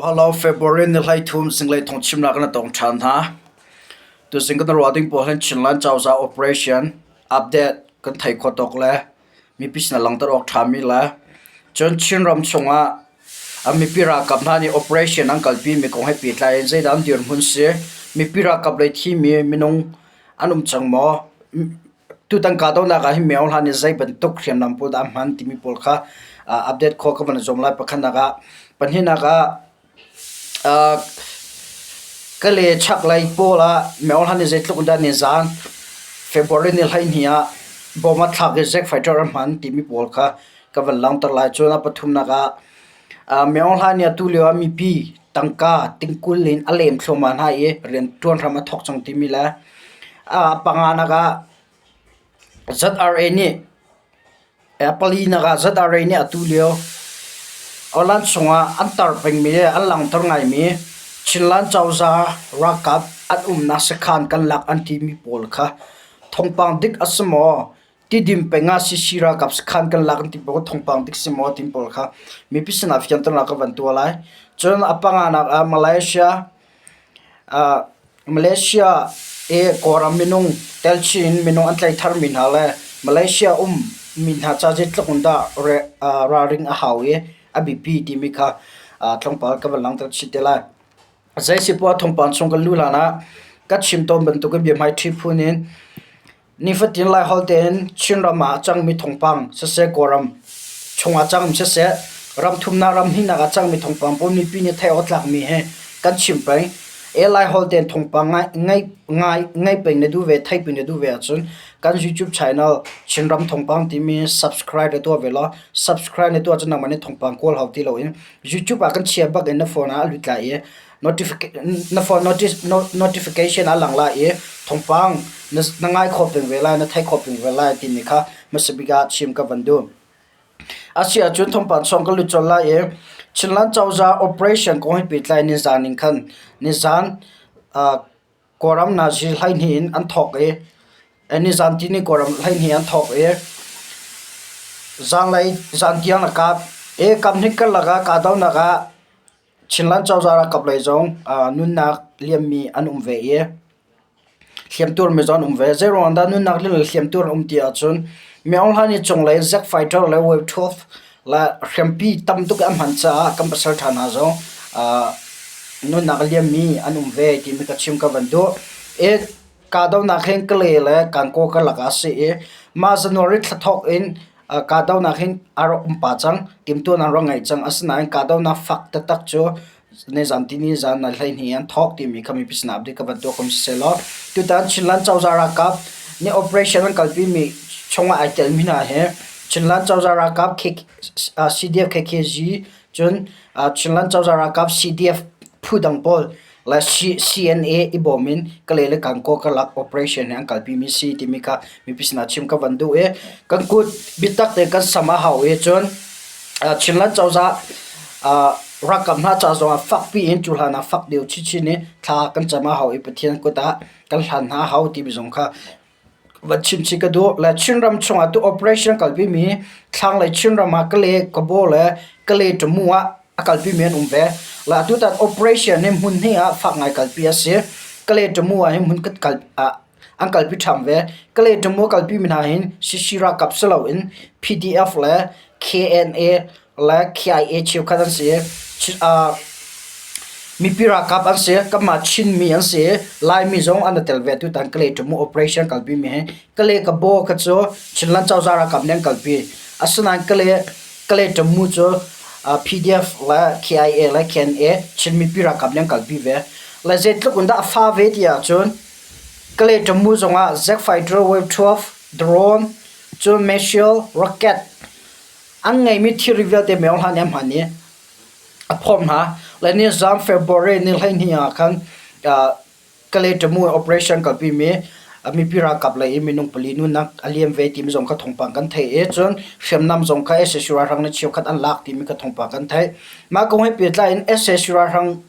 Hello, February ni 13 zinglei thawngchimnak na tong ṭhan hna. Tuzing kan ruah ding pawl hin Chinland cozah operation update kan thei khawh tawk le mipi sin ah langhter awk ṭhami le cun Chinram chungah a mipi ralkap hna nih operation an kalpi mi kong he pehtlai in zeidah an dirhmun si, mipi ralkap lei thimi minung an um cang maw? Tutan kahdohnak ah hin Myo Hla nih zei bantuk hriamnam pawl dah a hman timi pawl kha update khawh ka van i zuam lai. Pakhatnak ah, pahnihnak ah Kale chaklei pawl ah Myo Hla nih zeitluk in dah nizaan February ni 12 ah bom a thlak i jet fighter a hman timi pawl kha ka van langhter lai. Cun a pathumnak ah Myo Hla nih atu lio ah mipi tangka tingkul in a lem thluahmah hna i rianṭuan hram a thawk cang timi le Panganak ah ZRA nih palinak ah ZRA nih atu lio Alan chungah an tar pengmi le an langhter ngaimi Chinland cozah ralkap an umnak sakhan kan lak an timi pawl kha thawngpang dik a si maw? Tidim peng ah CC ralkap sakhan kan lak an ti pawl thawngpang dik si maw timi pawl kha mipi sinah fianternak ka van tuah lai. Cun a panganak ah Malaysia Malaysia i Kawlram minung telchin in minung an tlaih tharmi hna le Malaysia um mi hna ca zeitluk in dah ralring a hau i a biapi timi kha tlawmpal ka van langhter chih te lai. Zeisipoah thawngpang chung kan luh hlan ah ka chim tawn bantukin biahmaiṭhi phun in Nifatin Laiholh tein Chinram ah a cangmi thawngpang siseh, Kawlram chungah a cangmi siseh, ram thumnak ram hnihnak ah a cangmi thawngpang pawl mipi nih theih awk a tlakmi he kan chim peng. E Laiholh tein thawngpang ngai peng na duh ve, theih peng na duh ve ahcun kan YouTube channel Chinram Thawngpang timi subscribe na tuah ve law subscribe na tuah cun nangmah nih thawngpang kawl hau ti loin YouTube ah kan chia bak in na phone ah a lut lai i na phone notification a lang lai i thawngpang na ngai khawh peng ve lai, na theih khawh peng ve lai timi kha hmasa bik ah chim ka van duh. Asi ahcun thawngpang chung ka lut colh lai i Chinland cozah operation kong he pehtlai nizaan in khan nizaan Kawlram nazi 12 in an thawk i nizaan tihni Kawlram 12 an thawk i zaanlei zaan tiang a kap i kamhnih karlak ah kahdohnak ah Chinland cozah ralkap lei zong nunnak liammi an um ve i hliamtuarmi zong an um ve. Zeiruang dah nunnak liam le hliamtuar an um ti ahcun Myo Hla nih cunglei Zack Fighter le Wave 12 le hriampi tam tuk an hman caah kan pasalṭha hna zong nunnak liammi an um ve timi ka chim ka van duh. I kahdohnak hin Kale le Kankaw karlak ah a si i mah January thla thawk in Kahdohnak hin a rak um pah cang. Timhtuahnak an rak ngei cang. Asinain kahdohnak fak taktak cu nizan tihni zan na 12 an thawk timi kha mipi sinah update ka van tuah ko siseh law tutan Chinland cozah ralkap nih operation an kalpimi chungah ai telmi hna hi Chinland cozah ralkap CDF KKG cun Chinland cozah ralkap CDF phu dang pawl le CNA i bawm in Kalay le Kankaw karlak operation hi an kalpi mi si timi kha mipi sinah chim ka van duh i kan kut biatak te kan sam a hau i cun Chinland cozah ralkap hna ca zongah fakpi in cu hlan ah fak deuh chinchin i thla kan cam a hau i Pathian kut ah kan hlan hna a hau timi zong kha van chim chih ka duh. Le Chinram chungah tu operation kalpi mi thlanglei Chinram ah Kale, Kabaw le Kale Tamu ah a kalpi mi an um ve. Le atutan operation hi hmun hnih ah fak ngai kalpi a si. Kale Tamu ah hin hmun khat kal ah an kalpi ṭham ve. Kale Tamu a kalpi mi hna hin CC ralkap si loin PDF le KNA le KIA cheukhat an si. Mipi ralkap an si. Kanmah Chinmi an si. Laimi zong an i tel ve. Tutan Kalay Tamu operation kalpi mi hi Kalay Kabaw kha cu Chinland cozah ralkap nih an kalpi. Asinain Kalay Kalay Tamu cu PDF le KIA le KNA Chin mipi ralkap nih an kalpi ve. Le zeitluk in dah a fa ve ti ahcun Kalay Tamu zongah Jet fighter Wave 12 drone cun missile rocket An ngeihmi thilri vialte meo hlah nih an hman i a phawm hna. Le nizan February ni 12 ah khan Kalay Tamu operation kalpimi mipi ralkap lei i minung pali nunnak a liam ve timi zong kha thawngpang kan theih i cun hriamnam zong kha sac ralhrang nih cheukhat an lak timi kha thawngpang kan theih. Mah kong he pehtlai in sac ralhrang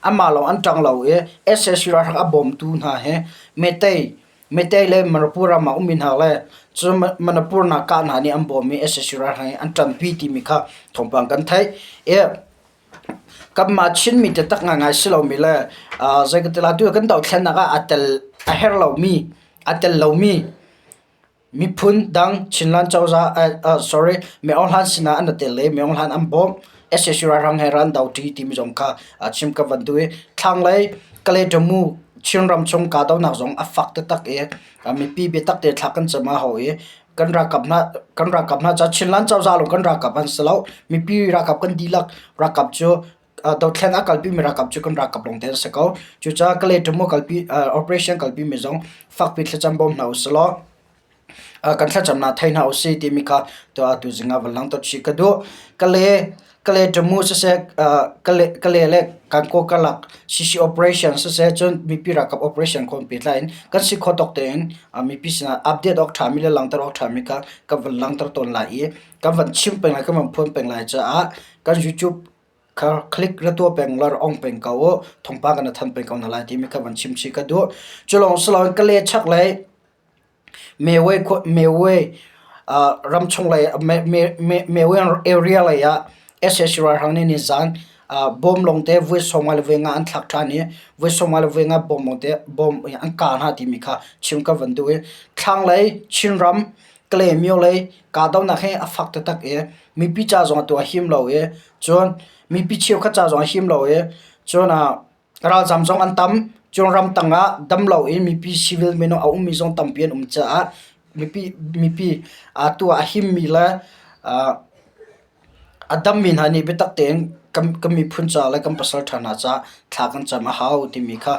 amah lawng an ṭang lo i sac ralhrang a bawmtu hna hi Meitei Meitei le Manipur ram ah ummi hna le cun Manipur nak kah hna nih an bawm i sac ralhrang hi an ṭanpi timi kha thawngpang kan theih. I Kanmah Chinmi taktak ngaingai si lomi le zei ka ti lai tu kan dothlennak ah aa tel a herh lomi aa tel lomi miphun dang Chinland cozah sorry Min Aung Hlaing sinah an i tel i Min Aung Hlaing an bawmh. Sac ralhrang he ral an do ṭi timi zong kha chim ka van duh i thlanglei Kale-Tamu Chinram chung kahdohnak zong a fak taktak i mipi biatak tein thla kan cam a hau i kan ralkap hna kan ralkap hna ca Chinland cozah lawng kan ralkap an si lo. Mipi ralkap kan dihlak ralkap cu dothlen a kalpi mi ralkap cu kan ralkap lawng te an si ko. Cucaah Kale-Tamu kalpi operation kalpi mi zong fakpi thlacam bawm hna usih law kan thlacamnak thei hna usih timi kha tuzing ah van langhter chih ka duh. Kale Kale-Tamu siseh Kale le Kankaw karlak CC operation siseh cun mipi ralkap operation kong pehtlai in kan si khawh tawk tein mipi sinah update awk ṭhami le langhter awk ṭhami kha kan van langhter tawn lai i kan van chim peng lai kan van phuan peng lai caah kan YouTube kha click ra tuah peng law ra ong peng ko u thawngpang kan i thanh peng ko hna lai timi kha van chim chih ka duh. Cu lawng si loin Kale chaklei Mewe ramchung lei Mewe area lei ah sac ralhrang nih nizaan bawm lawngte voi sawmnga le voi nga an thlak ṭhan i voi sawmnga le voi nga bawm lawngte bawm an kah hna timi kha chim ka van duh i thlanglei Chinram Kalaymyo lei kahdohnak hi a fak taktak i mipi ca zong atu a him lo i cun mipi cheukhat ca zong a him lo i cun Ralzam zong an tam. Cun ramtang ah dam loin mipi civil minung a ummi zong tampi an um caah mipi mipi atu ah a himmi le a dammi hna nih biatak tein kan kan miphun ca le kan pasalṭha hna caah thla kan cam a hau timi kha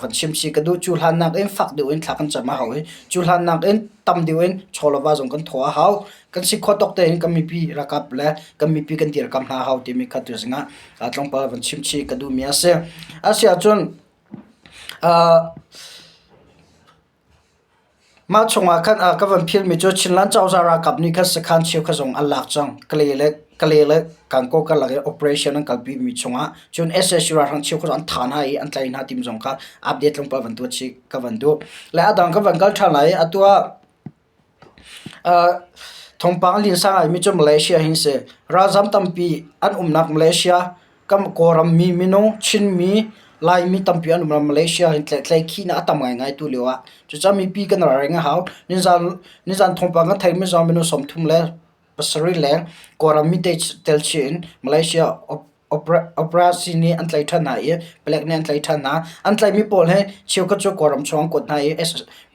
van chim chih ka duh. Cu hlan nakin fak deuh in thla kan cam a hau i cu hlan nakin tam deuh in chaw le va zong kan thawh a hau. Kan si khawh tawk tein kan mipi ralkap le kan mipi kan dirkamh hna a hau timi kha tuzing ah tlawmpal van chim chih ka duhmi a si. A si ahcun mah chungah khan ka van philmi cu Chinland cozah ralkap nih khan sakhan cheukhat zong an lak cang. Kale le Kale le Kankaw karlak i operation an kalpi mi chungah cun sac ralhrang cheukhat an thah hna i an tlaih hna timi zong kha update tlawmpal van tuah chih ka van duh. Le a dang ka van kal ṭhan lai i atu ah Thawngpang linsa ngaimi cu Malaysia hi an si. Ralzam tampi an umnak Malaysia, kan Kawlram mi minung, Chinmi, Laimi tampi an umnak Malaysia hi tlaihkhihnak a tam ngaingai tu lio ah. Cucaah mipi kan ralring a hau. Nizan, nizan thawngpang kan theimi zong minung 37 leng Kawlram mi tel chih in Malaysia Operasi nih an tlaih ṭhan hna i palek nih an tlaih ṭhan hna. An tlaihmi pawl hi cheukhat cu Kawlram chung an kuat hna i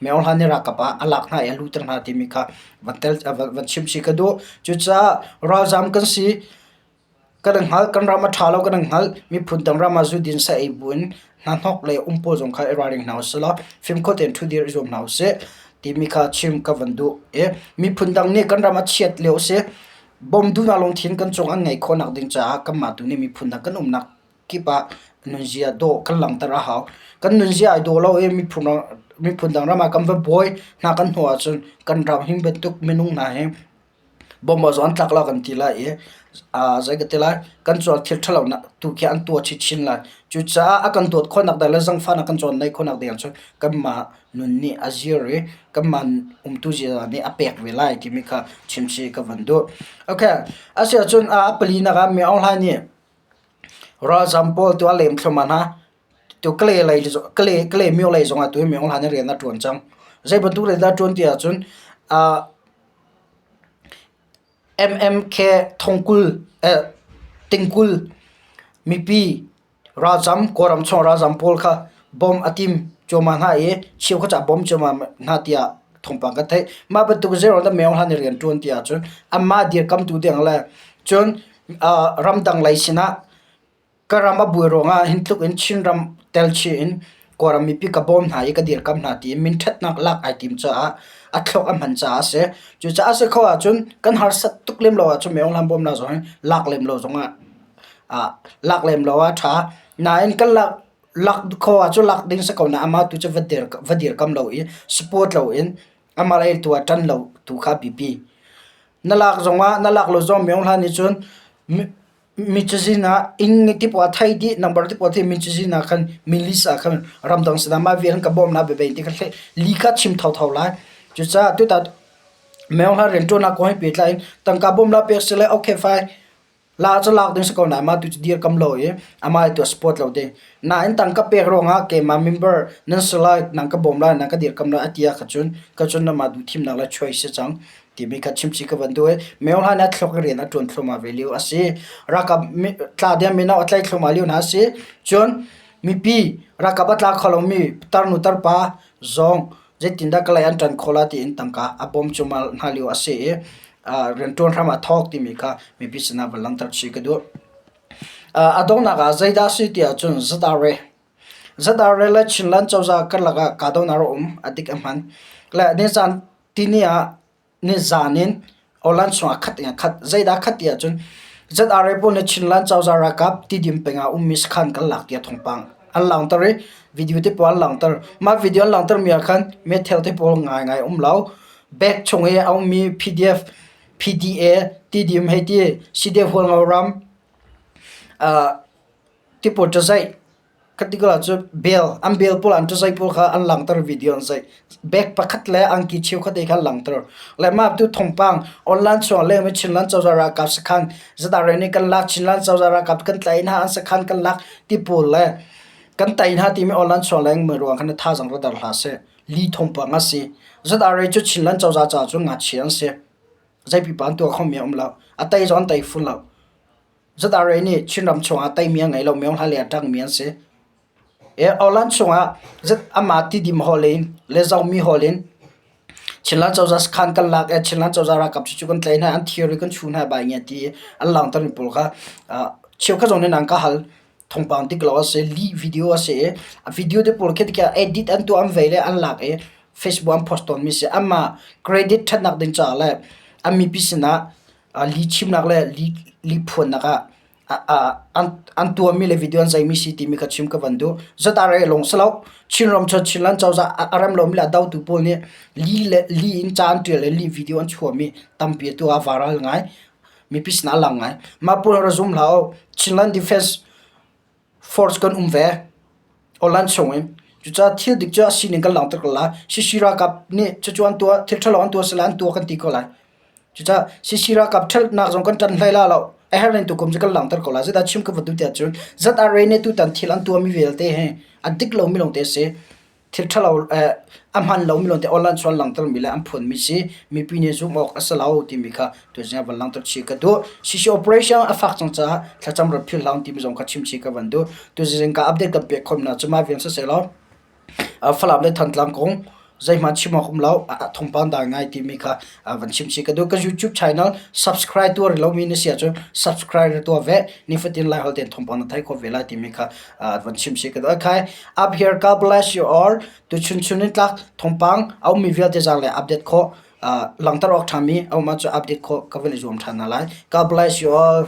Myo Hla nih ralkap ah a lak hna i a luhter hna timi kha van tel van chim chih ka duh. Cucaah ralzaam kan si kan i hngalh, kan ram a ṭha lo kan i hngalh. Miphun dang ram ah zudin sa ei buin hnahnok le um pawl zong kha i ralring hna usih law fimkhur tein ṭhudir i zuam hna usih timi kha chim ka van duh i miphun dang nih kan ram a chiat lio a si. Bawm duhnak lungthin kan cung an ngeih khawhnak ding caah kanmah tu nih miphun dang kan umnak kip ah nunzia dawh kan langhter a hau. Kan nunzia ai dawh lo i miphun miphun dang ram ah kan va bawi hna kan hnuh ahcun kan ram hi bantuk minung hna hi bawm ah zong an tlak lo kan ti lai i zei ka ti lai kan cuang thil ṭhalo tu khi an tuah chinchin lai. Cucaah a kan dawt khawhnak ding le zangfahnak kan cawn neih khawhnak ding ahcun kanmah nun nih a zir i kanmah umtu ziaza nih a pek ve lai timi kha chimchih ka van duh. Okay, asiahcun a palinak ah Mi Aung Hlaing nih ralzam pawl tu a lem thluahmah hna. Tu Kale lei Kale Kale myo lei zongah tu Mi Aung Hlaing nih rian a ṭuan cang. Zei bantuk rian dah a ṭuan ti ahcun MMK thongkul tingkul mipi Ralzam Kawlram chung ralzam pawl kha bawm a tim cuahmah hna i cheukhat cu a bawm cuahmah hna tiah thawngpang kan theih. Mah bantuk zeiruang dah Myo Hlan i rian ṭuan ti ahcun anmah dirkamtu ding le cun ramdang lei sinah ka ram a buai ruangah hin tluk in Chinram tel chih in Kawlram mipi ka bawm hna i ka dirkamh hna tiin minṭhatnak lak ai tim caah a thluak a hman caah a si. Cucaah a si kho ahcun kan harsat tuk lem lo ahcun Myo Hlan bawmnak zong hi lak lem lo zongah lak lem lo ah a ṭha. Nain kan lak lak kho ahcun lak ding si ko nain amah tu cu va dir va dirkam lo i support loin amah lei tu ah ṭan lo tu kha a biapi. Na lak zongah na lak lo zong Myo Hlan nih cun mi cazin ah inn ti poah thei dih number ti poah thei mi cazin ah khan mi list ah khan ramdang sinah mah vial ka bawm na bebe ti kha li kha chim thotho lai. Cucaah tutan Myo Hlan rianṭuannak kong he pehtlai in tangka bawmnak pek sile okay fine. La cu lak ding si ko nain mah tu cu dirkam lo i amah i tuah support lo ding. Nain tangka pek ruangah keimah member nan si lai, nan ka bawm lai, nan ka dirkam lai a ti ah kha cun ka cun namah duhthimnak le choice si cang timi kha chimchih ka van duh i Mayor hlan ah thluak i rian a ṭuan thluahmah ve lio a si. Ralkap tla ding mino a tlaih thluahmah lio hna a si. Cun mipi ralkap a tla kho lomi tarnu tarpa zong zeitindah kalay an ṭan khawh lai tiin tangka a bawm cuahmah hna lio a si i rianṭuan hram a thawk timi kha mipi sinah van langhter chih ka duh. A donghnak ah zeidah a si ti ahcun ZRA. ZRA le Chinland cozah karlak ah kahdohnak a um, a dik a hman. Le nizan tini ah nizan in Awlan chungah khat in a khat. Zeidah khat ti ahcun ZRA pawl nih Chinland cozah ralkap Tidim peng ah ummi sakhan kan lak tiah thawngpang an langhter i video te pawl an langhter. Mah video an langhter mi ah khan meithal te pawl ngaingai um lo. Bag chung i a ummi PDF, PDA, Tidim hei ti, CDF Hualngo ram, uh, ti pawl cazaih Khatikal cu bel an bel pawl an ṭazai pawl kha an langhter video an zeih. Bag pakhat le angki cheukhat te kha an langhter. Le mah tu thawngpang online chung lengmi Chinland cozah ralkap sakhan ZRA nih kan lak Chinland cozah ralkap kan tlaih hna an sakhan kan lak ti pawl le kan tei hna timi online chung lengmi ruang khan thazaang ra dar hlah seh. Li thawngpang a si. ZRA cu Chinland cozah caah cun ngakchia an si. Zei pipa an tuah khomi a um lo. A tei zong an tei fun lo. ZRA nih Chinram chungah teimi a ngei lo Myo Hla le a ṭangmi an si. Awlan chungah amah Tidim Hall in le Zomi Hall in Chinland cozah sakhan kan lak i Chinland cozah ralkap cu kan tlaih hna, an thir i kan chuh hna bai ngia ti an langhter mi pawl kha cheukhat zong nih nan ka hal. Thawngpang dik lo a si, lih video a si i a video te pawl khi tikah edit an tuah an vei le an lak i Facebook an post tawnmi si. Amah credit ṭhatnak ding caah le an mipi sinah li chimnak le li phuannak ah an tuahmi le video an zeimi si timi kha chim ka van duh. ZRA lawng si lo. Chinram cu Chinland cozah a rem lomi le a dotu pawl nih li le li in ca an ṭial le li video an chuahmi tampi atu ah viral ngai. Mipi sinah a lang ngai. Mah pawl ra zum hlah u. Chinland Defense Force kan um ve. Online chung in. Cucaah thil dik cu a sining kan langhter ko lai. CC ralkap nih cucu an tuah, thil ṭhalo an tuah sila an tuah kan ti ko lai. Cucaah CC ralkap ṭhatnak zong kan ṭan hlei la lo. A herh ning tu kum cu kan langhter ko lai. Zeidah chim ka va duh tiah cun ZRA nih tutan thil an tuahmi vialte hi a dik lomi lawngte a si. Thil ṭhalo a hman lomi lawngte online chuan langhtermi le an phuanmi si. Mipi nih zumh awk a si lo timi kha tuzing ah van langhter chih ka duh. CC operation a fak cang caah thlacam rat philh hlah timi zong kha chim chih ka van duh. Tuzing ka update kan pek khawh hna cu mah vial siseh law Falam le Thantlang kong zeihmanh chim awk um lo thawngpang dai ngai timi kha van chim chih ka duh. Ka YouTube channel subscribe tuah rih lomi na si ahcun subscribe tuah ve. Nifatin Laiholh tein thawngpang na theih khawh ve lai timi kha van chim chih ka duh. Okay, up here God bless you all. Tuchun chun in tlak thawngpang a ummi vialte zaang le update khawh langhter awk ṭhami a um ahcun update khawh ka van i zuam ṭhan hna lai. God bless you all.